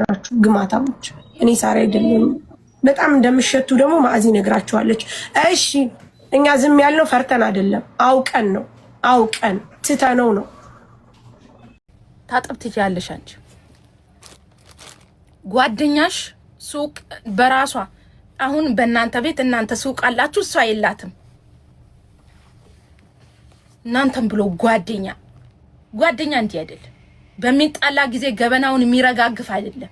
ናችሁ ግማታሞች። እኔ ሳሪ አይደለም። በጣም እንደምሸቱ ደግሞ ማዕዚ ነግራችኋለች። እሺ እኛ ዝም ያልነው ፈርተን አይደለም፣ አውቀን ነው። አውቀን ትተነው ነው። ታጠብ ትችያለሽ አንቺ። ጓደኛሽ ሱቅ በራሷ አሁን በእናንተ ቤት እናንተ ሱቅ አላችሁ፣ እሷ የላትም። እናንተም ብሎ ጓደኛ ጓደኛ እንዲህ አይደለም። በሚጣላ ጊዜ ገበናውን የሚረጋግፍ አይደለም።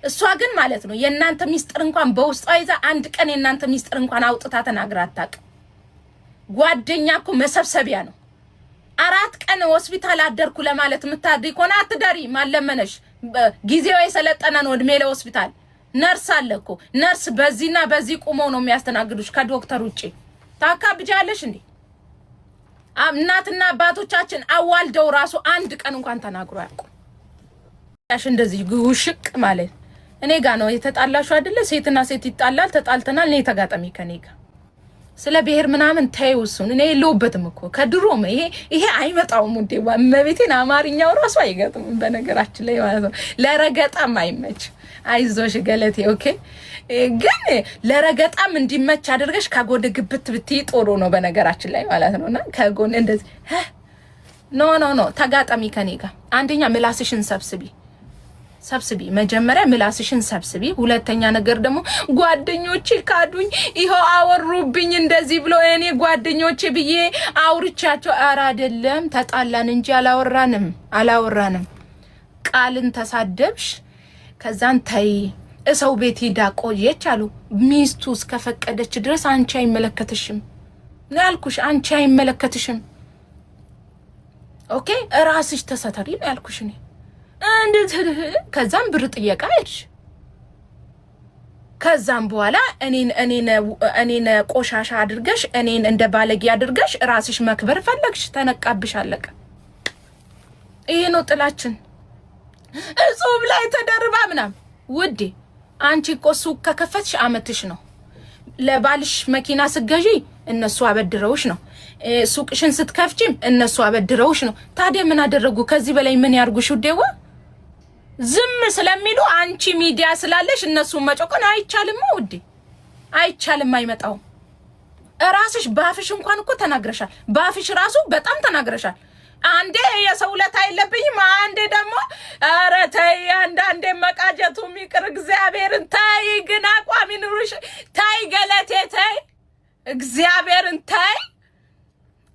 እሷ ግን ማለት ነው የእናንተ ሚስጥር እንኳን በውስጧ ይዛ አንድ ቀን የእናንተ ሚስጥር እንኳን አውጥታ ተናግራ አታውቅም። ጓደኛ እኮ መሰብሰቢያ ነው። 4 ቀን ሆስፒታል አደርኩ ለማለት የምታድሪ ከሆነ አትደሪ። ማለመነሽ ጊዜው የሰለጠነ ነው። እድሜ ለሆስፒታል ነርስ አለ እኮ። ነርስ በዚህና በዚህ ቁመው ነው የሚያስተናግዱሽ ከዶክተር ውጭ። ታካብጃለሽ እንዴ? እናትና አባቶቻችን አዋልደው ራሱ አንድ ቀን እንኳን ተናግሮ አያውቁም። ያሽ እንደዚህ ውሽቅ ማለት እኔ ጋ ነው የተጣላሹ አይደለ? ሴትና ሴት ይጣላል። ተጣልተናል። እኔ ተጋጠሚ ከኔ ጋ ስለ ብሔር ምናምን ተይው እሱን። እኔ የለሁበትም እኮ ከድሮም ይሄ አይመጣውም። ውዴ እመቤቴን አማርኛው ራሱ አይገጥምም በነገራችን ላይ ማለት ነው። ለረገጣም አይመች። አይዞሽ ገለቴ okay። ግን ለረገጣም እንዲመች አድርገሽ ከጎን ግብት ብትይ ጥሩ ነው በነገራችን ላይ ማለት ነው። እና ከጎን እንደዚህ no no no፣ ተጋጠሚ ከኔ ጋር። አንደኛ ምላስሽን ሰብስቢ ሰብስቢ መጀመሪያ ምላስሽን ሰብስቢ። ሁለተኛ ነገር ደግሞ ጓደኞቼ ካዱኝ፣ ይኸው አወሩብኝ እንደዚህ ብሎ እኔ ጓደኞቼ ብዬ አውርቻቸው፣ ኧረ አይደለም ተጣላን እንጂ አላወራንም አላወራንም። ቃልን ተሳደብሽ፣ ከዛን ተይ እሰው ቤት ሂዳ ቆየች አሉ። ሚስቱ እስከፈቀደች ድረስ አንቺ አይመለከትሽም ነው ያልኩሽ። አንቺ አይመለከትሽም። okay እራስሽ ተሰተሪ ነው ያልኩሽ እኔ እንዴት ከዛም ብር ጥየቃ ሄድሽ። ከዛም በኋላ እኔን እኔን እኔን ቆሻሻ አድርገሽ እኔን እንደ ባለጌ አድርገሽ ራስሽ መክበር ፈለግሽ። ተነቃብሽ፣ አለቀ። ይሄ ነው ጥላችን። እጹብ ላይ ተደርባ ምናምን። ውዴ አንቺ እኮ ሱቅ ከከፈትሽ አመትሽ ነው። ለባልሽ መኪና ስገዢ እነሱ አበድረውሽ ነው። ሱቅሽን ስትከፍቺም እነሱ አበድረውሽ ነው። ታዲያ ምን አደረጉ? ከዚህ በላይ ምን ያርጉሽ ውዴዋ? ዝም ስለሚሉ አንቺ ሚዲያ ስላለሽ እነሱን መጨቆን አይቻልም ውዴ፣ አይቻልም፣ አይመጣውም። እራስሽ ባፍሽ እንኳን እኮ ተናግረሻል። ባፍሽ ራሱ በጣም ተናግረሻል። አንዴ የሰው ውለታ የለብኝም፣ አንዴ ደግሞ ኧረ ተይ፣ አንዳንዴ መቃጀቱ ይቅር፣ እግዚአብሔርን ተይ፣ ግን አቋም ይኑርሽ። ተይ ገለቴ ተይ፣ እግዚአብሔርን ተይ።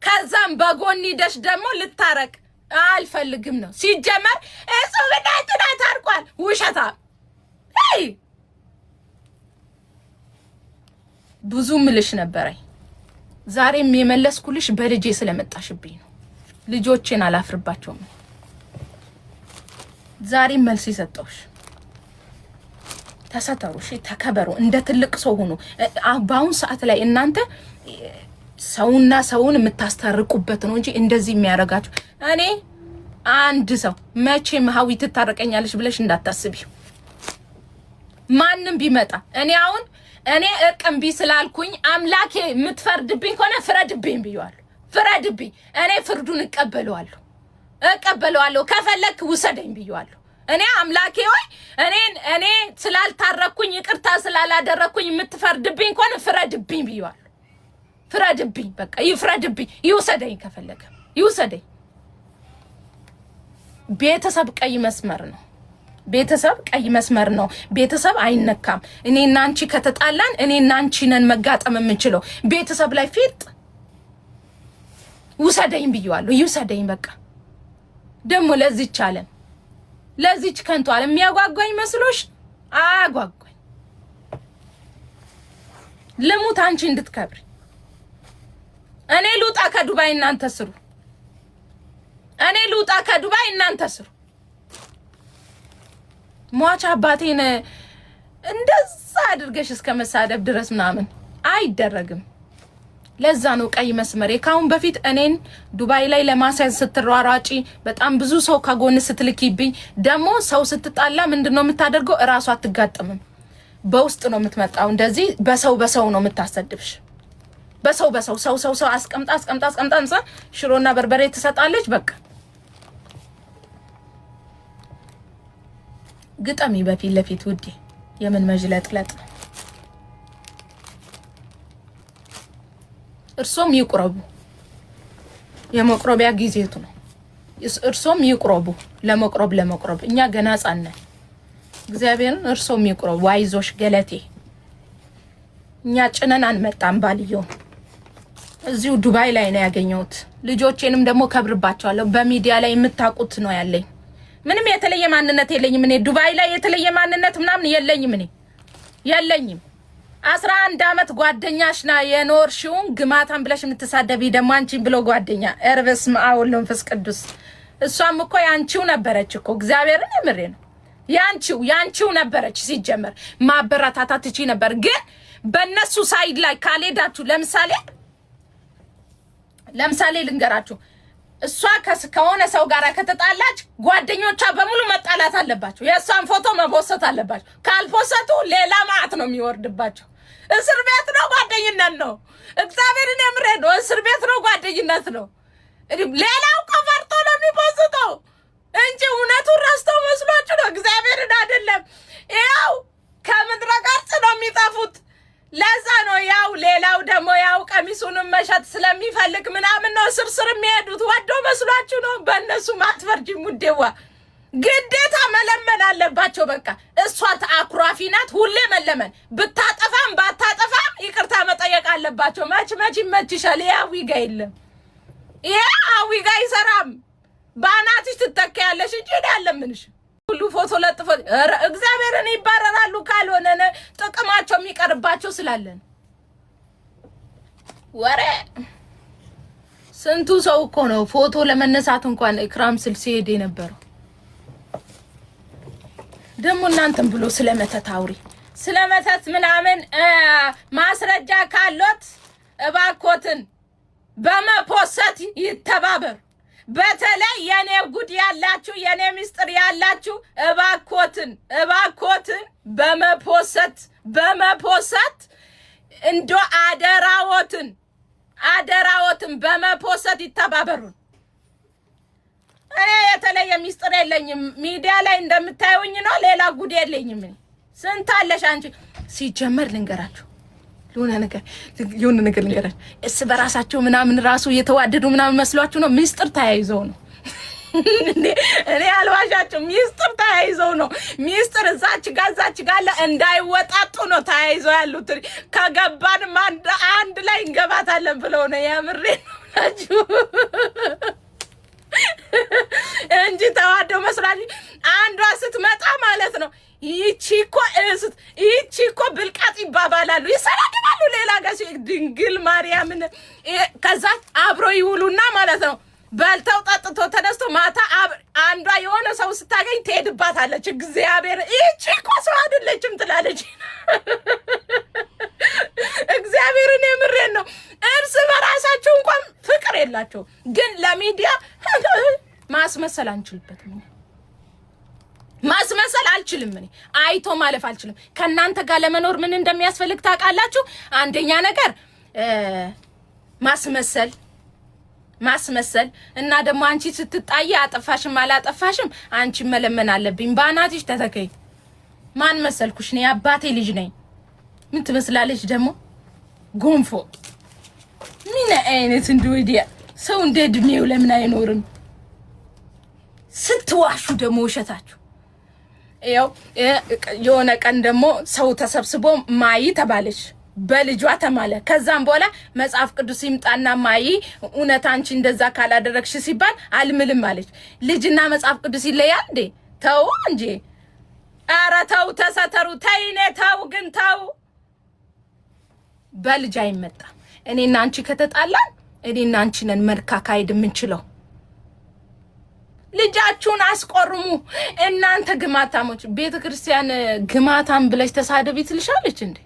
ከዛም በጎን ሂደሽ ደግሞ ልታረቅ አልፈልግም ነው ሲጀመር። እሱ ብናትና ታርቋል። ውሸታ ብዙ ምልሽ ነበረኝ። ዛሬም የመለስኩልሽ በልጄ ስለመጣሽብኝ ነው። ልጆቼን አላፍርባቸውም። ዛሬም መልስ የሰጠውሽ ተሰተሩ፣ እሺ ተከበሩ፣ እንደ ትልቅ ሰው ሁኑ። በአሁን ሰዓት ላይ እናንተ ሰውና ሰውን የምታስታርቁበት ነው እንጂ እንደዚህ የሚያደርጋችሁ እኔ አንድ ሰው መቼም ሀዊ ትታረቀኛለች ብለሽ እንዳታስቢ። ማንም ቢመጣ እኔ አሁን እኔ እርቅ እምቢ ስላልኩኝ አምላኬ የምትፈርድብኝ ከሆነ ፍረድብኝ ብየዋለሁ። ፍረድብኝ፣ እኔ ፍርዱን እቀበለዋለሁ እቀበለዋለሁ። ከፈለክ ውሰደኝ ብየዋለሁ። እኔ አምላኬ ሆይ እኔን እኔ ስላልታረኩኝ ይቅርታ ስላላደረኩኝ የምትፈርድብኝ ከሆነ ፍረድብኝ ብየዋለሁ። ፍረድብኝ፣ በቃ ይፍረድብኝ፣ ይውሰደኝ፣ ከፈለገ ይውሰደኝ። ቤተሰብ ቀይ መስመር ነው። ቤተሰብ ቀይ መስመር ነው። ቤተሰብ አይነካም። እኔና አንቺ ከተጣላን እኔና አንቺ ነን መጋጠም የምንችለው። ቤተሰብ ላይ ፊጥ ውሰደኝ ብየዋለሁ። ይውሰደኝ በቃ። ደግሞ ለዚች ዓለም ለዚች ከንቱ ዓለም የሚያጓጓኝ መስሎሽ? አያጓጓኝ። ልሙት አንቺ እንድትከብሪ እኔ ልውጣ ከዱባይ እናንተ ስሩ። እኔ ልውጣ ከዱባይ እናንተ ስሩ። ሟች አባቴን እንደዛ አድርገሽ እስከ መሳደብ ድረስ ምናምን አይደረግም። ለዛ ነው ቀይ መስመሬ። ካሁን በፊት እኔን ዱባይ ላይ ለማስያዝ ስትሯሯጪ በጣም ብዙ ሰው ከጎን ስትልኪብኝ፣ ደግሞ ሰው ስትጣላ ምንድን ነው የምታደርገው? እራሷ አትጋጥምም፣ በውስጥ ነው የምትመጣው። እንደዚህ በሰው በሰው ነው የምታሰድብሽ። በሰው በሰው ሰው ሰው ሰው አስቀምጣ አስቀምጣ አስቀምጣ ሽሮና በርበሬ ትሰጣለች። በቃ ግጠሚ በፊት ለፊት ውዴ። የምን መጅለጥለጥ? እርሶም ይቁረቡ። የመቁረቢያ ጊዜቱ ነው። እርሶም ይቁረቡ። ለመቁረብ ለመቁረብ እኛ ገና ሕፃን ነን። እግዚአብሔርን እርሶም ይቁረቡ። አይዞሽ ገለቴ፣ እኛ ጭነን አንመጣም። ባልየው እዚሁ ዱባይ ላይ ነው ያገኘሁት። ልጆቼንም ደግሞ ከብርባቸዋለሁ። በሚዲያ ላይ የምታውቁት ነው ያለኝ። ምንም የተለየ ማንነት የለኝም። እኔ ዱባይ ላይ የተለየ ማንነት ምናምን የለኝም። እኔ የለኝም። 11 አመት ጓደኛሽ ና የኖርሽውን ግማታን ብለሽ የምትሳደቢ ደግሞ አንቺን ብሎ ጓደኛ ኧረ በስመ አብ ወወልድ ወመንፈስ ቅዱስ። እሷም እኮ ያንቺው ነበረች እኮ እግዚአብሔርን የምሬ ነው። ያንቺው ያንቺው ነበረች። ሲጀመር ማበረታታት ትችይ ነበር፣ ግን በእነሱ side ላይ ካልሄዳችሁ ለምሳሌ ለምሳሌ ልንገራችሁ እሷ ከሆነ ሰው ጋር ከተጣላች ጓደኞቿ በሙሉ መጣላት አለባቸው። የእሷን ፎቶ መፖሰት አለባቸው። ካልፖሰቱ ሌላ ማዕት ነው የሚወርድባቸው። እስር ቤት ነው ጓደኝነት ነው። እግዚአብሔርን የምሬ ነው። እስር ቤት ነው ጓደኝነት ነው። ሌላው እኮ ፈርቶ ነው የሚፖስተው እንጂ እውነቱን ረስተው መስሏችሁ ነው። እግዚአብሔርን አይደለም። ያው ከምድረ ገጽ ነው የሚጠፉት። ለዛ ነው ያው ሌላው ደግሞ ያው ቀሚሱንም መሸጥ ስለሚፈልግ ምናምን ነው ስርስር የሚሄዱት። ወዶ መስሏችሁ ነው። በእነሱ ማትፈርጂ ሙዴዋ ግዴታ መለመን አለባቸው። በቃ እሷ አኩራፊ ናት። ሁሌ መለመን ብታጠፋም ባታጠፋም ይቅርታ መጠየቅ አለባቸው። መች መች ይመችሻል። ይሄ አዊጋ የለም፣ ይሄ አዊጋ አይሰራም። በአናትሽ ትተካያለሽ እንጂ እኔ አለምንሽ ሁሉ ፎቶ ለጥፎ እግዚአብሔርን ይባረራሉ። ካልሆነ ጥቅማቸው የሚቀርባቸው ስላለን ወሬ ስንቱ ሰው እኮ ነው ፎቶ ለመነሳት እንኳን ኢክራም ስል ሲሄድ የነበረው። ደግሞ እናንተም ብሎ ስለ መተት አውሪ፣ ስለ መተት ምናምን ማስረጃ ካሎት እባኮትን በመፖሰት ይተባበር። በተለይ የኔ ጉድ ያላችሁ የኔ ምስጢር ያላችሁ እባኮትን እባኮትን በመፖሰት በመፖሰት እንዶ አደራዎትን አደራዎትን በመፖሰት ይተባበሩን። እኔ የተለየ ሚስጥር የለኝም። ሚዲያ ላይ እንደምታዩኝ ነው። ሌላ ጉድ የለኝም። እኔ ስንት አለሽ አንቺ። ሲጀመር ልንገራችሁ የሆነ ነገር የሆነ ነገር ልንገራችሁ። እስ በራሳቸው ምናምን ራሱ እየተዋደዱ ምናምን መስሏችሁ ነው። ሚስጥር ተያይዘው ነው። እኔ አልዋሻቸው። ሚስጥር ተያይዘው ነው። ሚስጥር እዛች ጋ እዛች ጋ አለ እንዳይወጣጡ ነው ተያይዘው ያሉት። ከገባንም አንድ ላይ እንገባታለን ብለው ነው። የምሬ ነው ናችሁ እንጂ ተዋደው መስሏችሁ። አንዷ ስትመጣ ማለት ነው ይቺ እኮ እስት ይቺ እኮ ብልቃጥ ይባባላሉ፣ ይሰራግባሉ። ሌላ ጋር ድንግል ማርያምን ከዛ አብሮ ይውሉና ማለት ነው በልተው ጠጥቶ ተነስቶ ማታ አንዷ የሆነ ሰው ስታገኝ ትሄድባታለች። እግዚአብሔር ይቺ እኮ ሰው አይደለችም ትላለች። እግዚአብሔርን የምሬን ነው። እርስ በራሳቸው እንኳን ፍቅር የላቸው፣ ግን ለሚዲያ ማስመሰል አንችልበትም። ማስመሰል አልችልም። እኔ አይቶ ማለፍ አልችልም። ከእናንተ ጋር ለመኖር ምን እንደሚያስፈልግ ታውቃላችሁ? አንደኛ ነገር ማስመሰል ማስመሰል እና ደግሞ አንቺ ስትጣይ አጠፋሽም አላጠፋሽም አንቺ መለመን አለብኝ። በአናትሽ ተተከይ። ማን መሰልኩሽ? እኔ አባቴ ልጅ ነኝ። ምን ትመስላለች ደግሞ ጎንፎ። ምን አይነት እንድወዲያ ሰው እንደ እድሜው ለምን አይኖርም? ስትዋሹ ደግሞ ውሸታችሁ ያው የሆነ ቀን ደግሞ ሰው ተሰብስቦ ማይ ተባለች፣ በልጇ ተማለ። ከዛም በኋላ መጽሐፍ ቅዱስ ይምጣና ማይ እውነት አንቺ እንደዛ ካላደረግሽ ሲባል አልምልም አለች። ልጅና መጽሐፍ ቅዱስ ይለያል እንዴ? ተው እንጂ ኧረ ተው፣ ተሰተሩ። ተይኔ ተው፣ ግን ተው። በልጅ አይመጣም። እኔና አንቺ ከተጣላን እኔና አንቺ ነን መካካሄድ የምንችለው። ልጃችሁን አስቆርሙ። እናንተ ግማታሞች፣ ቤተ ክርስቲያን ግማታም ብለሽ ተሳደቢ ትልሻለች እንዴ?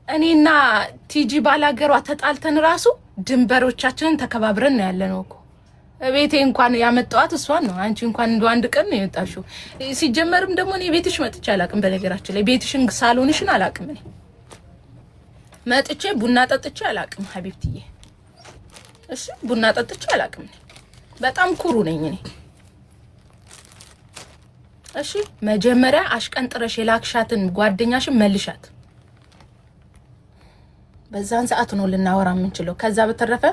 እኔና ቲጂ ባላገሯ ተጣልተን ራሱ ድንበሮቻችንን ተከባብረን ነው ያለነው እኮ። ቤቴ እንኳን ያመጣኋት እሷን ነው። አንቺ እንኳን እንደው አንድ ቀን ነው የወጣሽው። ሲጀመርም ደግሞ እኔ ቤትሽ መጥቼ አላቅም። በነገራችን ላይ ቤትሽን ሳሎንሽን አላቅም። እኔ መጥቼ ቡና ጠጥቼ አላቅም ሀቢብትዬ። እሺ ቡና ጠጥቼ አላቅም። እኔ በጣም ኩሩ ነኝ እኔ። እሺ መጀመሪያ አሽቀንጥረሽ የላክሻትን ጓደኛሽን መልሻት። በዛን ሰዓት ነው ልናወራ የምንችለው። ከዛ በተረፈ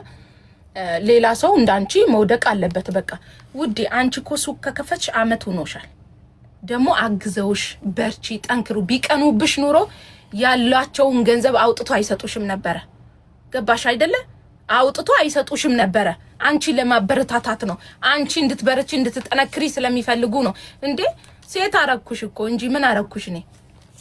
ሌላ ሰው እንዳንቺ መውደቅ አለበት። በቃ ውዴ፣ አንቺ እኮ ሱቅ ከከፈትሽ አመት ሆኖሻል። ደግሞ አግዘውሽ፣ በርቺ፣ ጠንክሩ። ቢቀኑብሽ ኑሮ ያላቸውን ገንዘብ አውጥቶ አይሰጡሽም ነበረ። ገባሽ አይደለ? አውጥቶ አይሰጡሽም ነበረ። አንቺ ለማበረታታት ነው። አንቺ እንድትበረቺ እንድትጠነክሪ ስለሚፈልጉ ነው። እንዴ ሴት አረግኩሽ እኮ እንጂ ምን አረግኩሽ እኔ?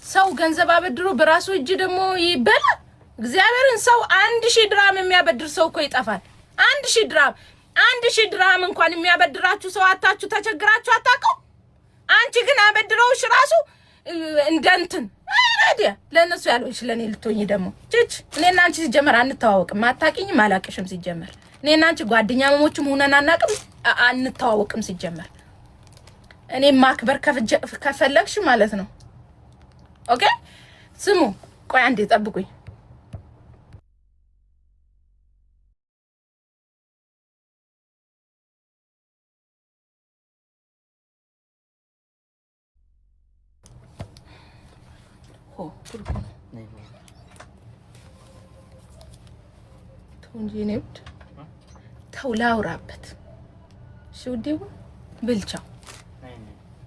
ሰው ገንዘብ አበድሮ በራሱ እጅ ደግሞ ይበላል። እግዚአብሔርን ሰው 1000 ድራም የሚያበድር ሰው እኮ ይጠፋል። 1000 ድራም፣ 1000 ድራም እንኳን የሚያበድራችሁ ሰው አታችሁ ተቸግራችሁ አታውቀው። አንቺ ግን አበድረውሽ ራሱ እንደ እንትን አይረዲያ ለእነሱ ያልሆንሽ ለእኔ ልትሆኚ ደግሞ ችች። እኔና አንቺ ሲጀመር አንተዋወቅም። አታውቂኝም፣ አላውቅሽም። ሲጀመር እኔና አንቺ ጓደኛ መሞችም ሆነን አናውቅም፣ አንተዋወቅም። ሲጀመር እኔ ማክበር ከፈለግሽ ማለት ነው። Okay ስሙ፣ ቆይ አንዴ ጠብቁኝ። ተው እንጂ የእኔ ውድ ተው፣ ላውራበት። እሺ ውዴ ብልቻው።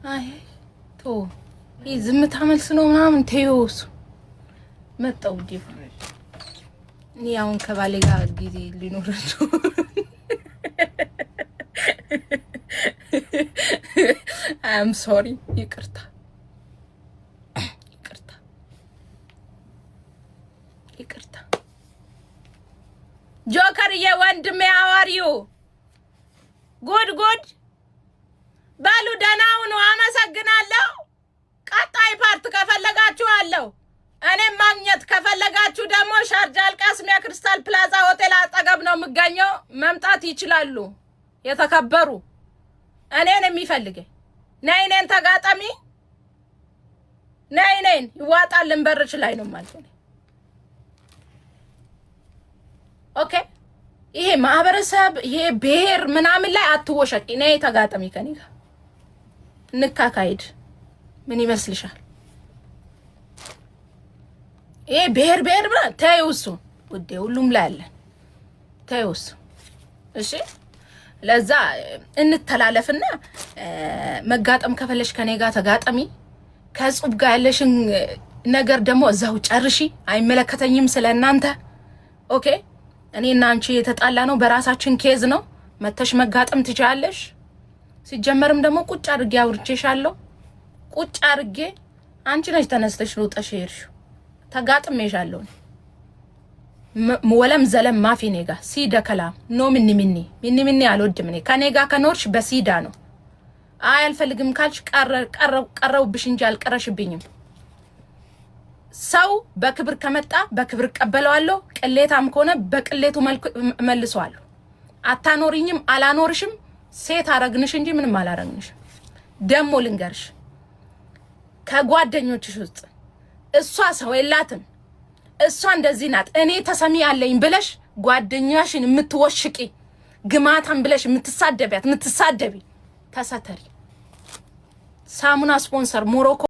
አይ ተው፣ ይህ ዝምታ መልስ ነው ምናምን ተይው። እሱ መጣው ውዴ። እኔ አሁን ከባሌ ጋር ጊዜ ሊኖር ነው። I'm sorry፣ ይቅርታ ይቅርታ ይቅርታ። ጆከርዬ ወንድሜ how are you? Good, good በሉ ደህና ሁኑ። አመሰግናለሁ። ቀጣይ part ከፈለጋችሁ አለው። እኔም ማግኘት ከፈለጋችሁ ደግሞ ሻርጃ አልቃስሚያ ክሪስታል ፕላዛ ሆቴል አጠገብ ነው የምገኘው። መምጣት ይችላሉ። የተከበሩ እኔን የሚፈልገኝ ነይ፣ እኔን ተጋጠሚ፣ ነይ እኔን ይዋጣልን በርች ላይ ነው ማለት ነው። Okay ይሄ ማህበረሰብ ይሄ ብሔር ምናምን ላይ አትወሸቂ። ነይ ተጋጠሚ ከኔ ጋር እንካካሂድ። ምን ይመስልሻል? ይሄ ብሔር ብሔር ምናምን ተይው፣ እሱ ውዴ ሁሉም ላይ አለን። ተይው እሱ እሺ። ለዛ እንተላለፍና መጋጠም ከፈለሽ ከኔ ጋር ተጋጠሚ። ከጹብ ጋር ያለሽን ነገር ደግሞ እዛው ጨርሺ። አይመለከተኝም ስለ እናንተ። Okay እኔ እና አንቺ የተጣላ ነው በራሳችን case ነው። መተሽ መጋጠም ትችላለሽ። ሲጀመርም ደግሞ ቁጭ አድርጌ አውርቼሻለሁ። ቁጭ አድርጌ አንቺ ነሽ ተነስተሽ ሮጠሽ ሄድሽው። ተጋጥሜሻለሁ። ወለም ዘለም مافي እኔ ጋ سيدة كلام no ምኒ ምኒ ምኒ ምኒ አልወድም። እኔ ከኔ ጋ ከኖርሽ በሲዳ ነው። አይ አልፈልግም ካልሽ ቀረውብሽ እንጂ አልቀረሽብኝም። ሰው በክብር ከመጣ በክብር እቀበለዋለሁ። ቅሌታም ከሆነ በቅሌቱ መልሰዋለሁ። አታኖሪኝም፣ አላኖርሽም። ሴት አረግንሽ እንጂ ምንም አላረግንሽ። ደሞ ልንገርሽ፣ ከጓደኞችሽ ውስጥ እሷ ሰው የላትም፣ እሷ እንደዚህ ናት፣ እኔ ተሰሚ አለኝ ብለሽ ጓደኛሽን የምትወሽቂ ግማታም ብለሽ የምትሳደቢያት የምትሳደቢ ተሰተሪ። ሳሙና ስፖንሰር ሞሮኮ።